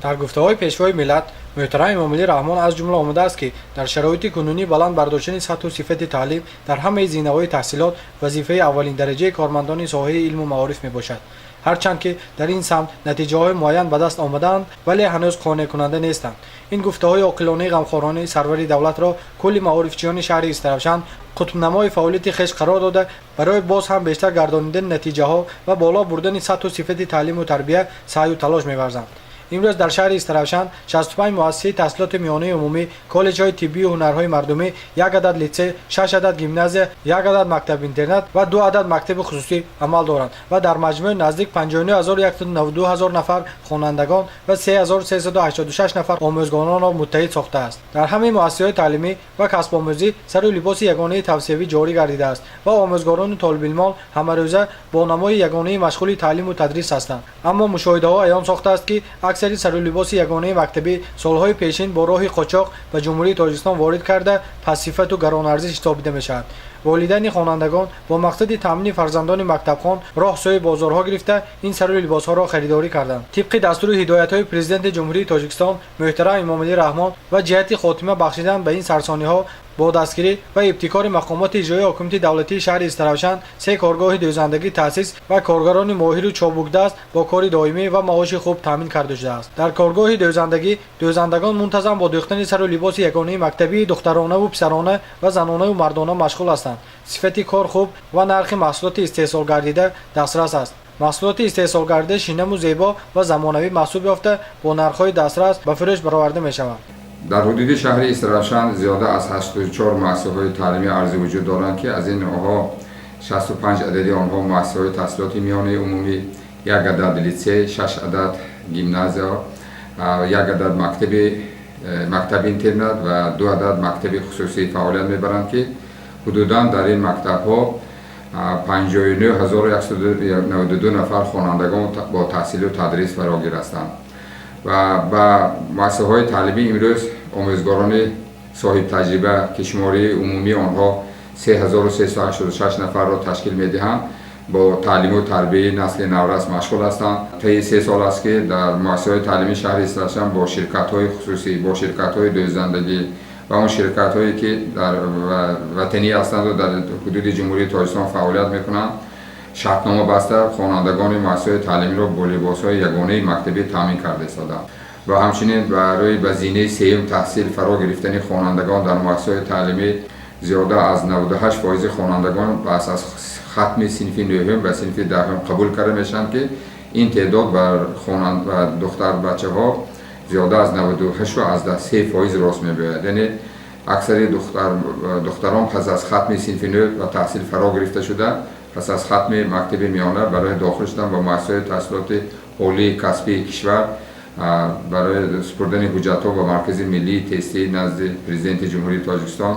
Дар гуфтаҳои Пешвои миллат муҳтарам Эмомалӣ Раҳмон аз ҷумла омадааст, ки дар шароити кунунӣ баланд бардоштани сатҳу сифати таълим дар ҳамаи зинаҳои таҳсилот вазифаи аввалиндараҷаи кормандони соҳаи илму маориф мебошад. Ҳарчанд ки дар ин самт натиҷаҳои муайян ба даст омадаанд, вале ҳанӯз қонеъкунанда нестанд. Ин гуфтаҳои оқилонаи ғамхоронаи сарвари давлатро кулли маорифчиёни шаҳри Истаравшан қутбнамои фаъолияти хеш қарор дода, барои боз ҳам бештар гардонидани натиҷаҳо ва боло бурдани сатҳу сифати таълиму тарбия саъю талош меварзанд. Имрӯз дар шаҳри Истаравшан 65 муассисаи таҳсилоти миёнаи умумӣ, коллеҷҳои тиббию ҳунарҳои мардумӣ, як адад литсей, шаш адад гимназия, як адад мактаб-интернат ва ду адад мактаби хусусӣ амал доранд ва дар маҷмӯъ наздик 59 192 ҳазор нафар хонандагон ва 3386 нафар омӯзгоронро муттаҳид сохтааст. Дар ҳамаи муассисаҳои таълимӣ ва касбомӯзӣ сару либоси ягонаи тавсиявӣ ҷорӣ гардидааст ва омӯзгорону толибилмон ҳамарӯза бо намои ягонаи машғули таълиму тадрис ҳастанд. Аммо мушоҳидаҳо аён сохтааст, ки аксари сару либоси ягонаи мактабӣ солҳои пешин бо роҳи қочоқ ба Ҷумҳурии Тоҷикистон ворид карда, пастсифату гаронарзиш ҳисобида мешавад. Волидайни хонандагон бо мақсади таъмини фарзандони мактабхон роҳ сӯи бозорҳо гирифта, ин сару либосҳоро харидорӣ карданд. Тибқи дастуру ҳидоятҳои Президенти Ҷумҳурии Тоҷикистон муҳтарам Эмомалӣ Раҳмон ва ҷиҳати хотима бахшидан ба ин сарсониҳо, бо дастгирӣ ва ибтикори мақомоти иҷроии ҳокимияти давлатии шаҳри Истаравшан се коргоҳи дӯзандагӣ таъсис ва коргарони моҳиру чобукдаст бо кори доимӣ ва маоши хуб таъмин карда шудааст. Дар коргоҳи дӯзандагӣ дӯзандагон мунтазам бо дӯхтани сару либоси ягонаи мактабии духтаронаву писарона ва занонаву мардона машғул ҳастанд. Сифати кор хуб ва нархи маҳсулоти истеҳсолгардида дастрас аст. Маҳсулоти истеҳсолгардида шинаму зебо ва замонавӣ маҳсуб ёфта, бо нархҳои дастрас ба фурӯш бароварда мешаванд. Дар ҳудуди шаҳри Истаравшан зиёда аз 84 муассисаҳои таълимӣ арзи вуҷуд доранд, ки аз инҳо 65 адади онҳо муассисаҳои таҳсилоти миёнаи умумӣ, як адад литсей, шаш адад гимназия, як адад мактаби интернат ва ду адад мактаби хусусӣ фаъолият мебаранд, ки ҳудудан дар ин мактабҳо 59 192 нафар хонандагон бо таҳсилу тадрис фарогир ҳастанд. Ва ба муассисаҳои таълимӣ имрӯз омӯзгорони соҳибтаҷриба, ки шумораи умумии онҳо 3386 нафарро ташкил медиҳанд, бо таълиму тарбияи насли наврас машғул ҳастанд. Таи 3 сол аст, ки дар муассисаҳои таълимии шаҳри Истаравшан бо ширкатҳои хусусӣ, бо ширкатҳои дӯзандагӣ ва он ширкатҳое, ки дар ватанӣ ҳастанду дар ҳудуди Ҷумҳурии Тоҷикистон фаъолият мекунанд, шартнома баста, хонандагони муассисаҳои таълимиро бо либосҳои ягонаи мактабӣ таъмин карда истодаанд. Ва ҳамчунин барои ба зинаи сеюм таҳсил фаро гирифтани хонандагон дар муассисаҳои таълимӣ зиёда аз 98 фоизи хонандагон пас аз хатми синфи нӯҳум ба синфи 10-ум қабул карда мешаванд, ки ин теъдод бар духтарбачаҳо зиёда аз 98,3% рост мебояд. Яъне аксари духтарон пас аз хатми синфи нӯҳ ба таҳсил фаро гирифта шуда, пас аз хатми мактаби миёна барои дохил шудан ба муассисаҳои таҳсилоти олии касбии кишвар барои супурдани ҳуҷҷатҳо ба Маркази миллии тестӣ назди Президенти Ҷумҳурии Тоҷикистон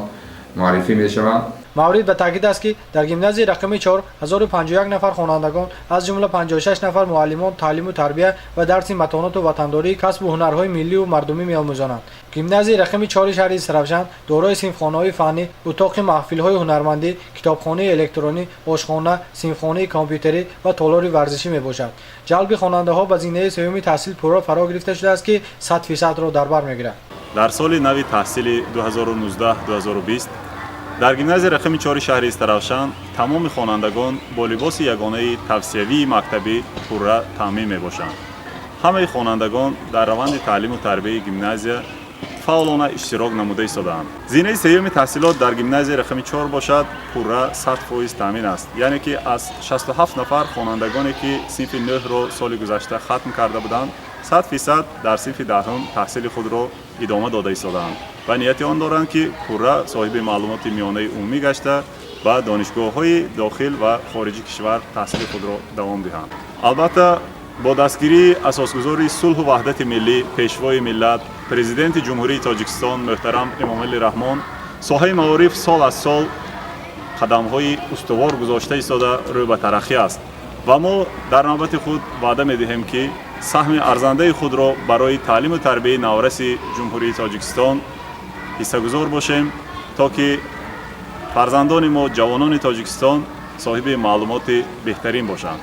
муаррифӣ мешаванд. Маврид ба таъкид аст, ки дар гимназияи рақами 4 1051 нафар хонандагон, аз ҷумла 56 нафар муаллимон таълиму тарбия ва дарси матонату ватандорӣ, касбу ҳунарҳои миллию мардумӣ меомӯзонанд. Гимназияи рақами 4-и шаҳри Истаравшан дорои синфхонаҳои фаннӣ, утоқи маҳфилҳои ҳунармандӣ, китобхонаи электронӣ, ошхона, синфхонаи компютерӣ ва толори варзишӣ мебошад. Ҷалби хонандаҳо ба зинаи сеюми таҳсил пурра фаро гирифта шудааст, ки 100%-ро дар бар мегирад. Дар соли нави таҳсили 2019-2020 дар гимназияи рақами 4-и шаҳри Истаравшан тамоми хонандагон бо либоси ягонаи тавсиявии мактабӣ пурра таъмин мебошанд. Ҳамаи хонандагон дар раванди таълиму тарбияи гимназия фаъолона иштирок намуда истодаанд. Зинаи сеюми таҳсилот дар гимназияи рақами 4 бошад, пурра 100% таъмин аст, яъне ки аз 67 нафар хонандагоне, ки синфи нӯҳро соли гузашта хатм карда буданд, 100% дар синфи 10-ум таҳсили худро идома дода истодаанд ва нияти он доранд, ки пурра соҳиби маълумоти миёнаи умумӣ гашта, ба донишгоҳҳои дохил ва хориҷи кишвар таҳсили худро давом диҳанд. Албатта, бо дастгирии асосгузори сулҳу ваҳдати миллӣ, Пешвои миллат, Президенти Ҷумҳурии Тоҷикистон муҳтарам Эмомалӣ Раҳмон соҳаи маориф сол аз сол қадамҳои устувор гузошта истода, рӯ ба тараққӣ аст ва мо дар навбати худ ваъда медиҳем, ки саҳми арзандаи худро барои таълиму тарбияи навраси Ҷумҳурии Тоҷикистон ҳиссагузор бошем, то ки фарзандони мо, ҷавонони Тоҷикистон соҳиби маълумоти беҳтарин бошанд.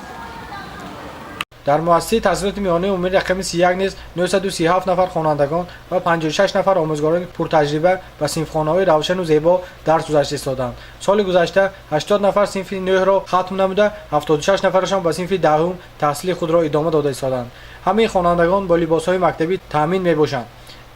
Дар муассисаи таҳсилоти миёнаи умумии рақами 31 низ 937 нафар хонандагон ва 56 нафар омӯзгорони пуртаҷриба ба синфхонаҳои равшану зебо дарс гузашта истоданд. Соли гузашта 80 нафар синфи нӯҳро хатм намуда, 76 нафарашон ба синфи даҳум таҳсили худро идома дода истоданд. Ҳамаи хонандагон бо либосҳои мактабӣ таъмин мебошанд.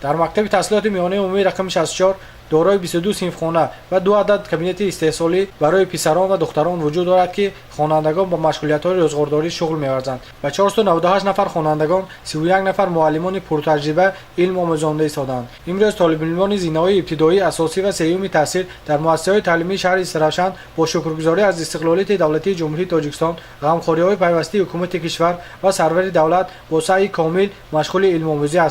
Дар мактаби таҳсилоти миёнаи умумии рақами 64 дорои 22 синфхона ва ду адад кабинети истеҳсолӣ барои писарон ва духтарон вуҷуд дорад, ки хонандагон ба машғулиятҳои рӯзғордорӣ шуғл меварзанд. Ба 498 нафар хонандагон 31 нафар муаллимони пуртаҷриба илм омӯзонда истодаанд. Имрӯз толибилмони зинаҳои ибтидоӣ, асосӣ ва сеюми таҳсил дар муассисаҳои таълимии шаҳри Истаравшан бо шукргузорӣ аз истиқлолияти давлатии Ҷумҳурии Тоҷикистон, ғамхориҳои пайвастаи ҳукумати кишвар ва сарвари давлат бо саъйи комил машғули илмомӯзӣ ҳастанд.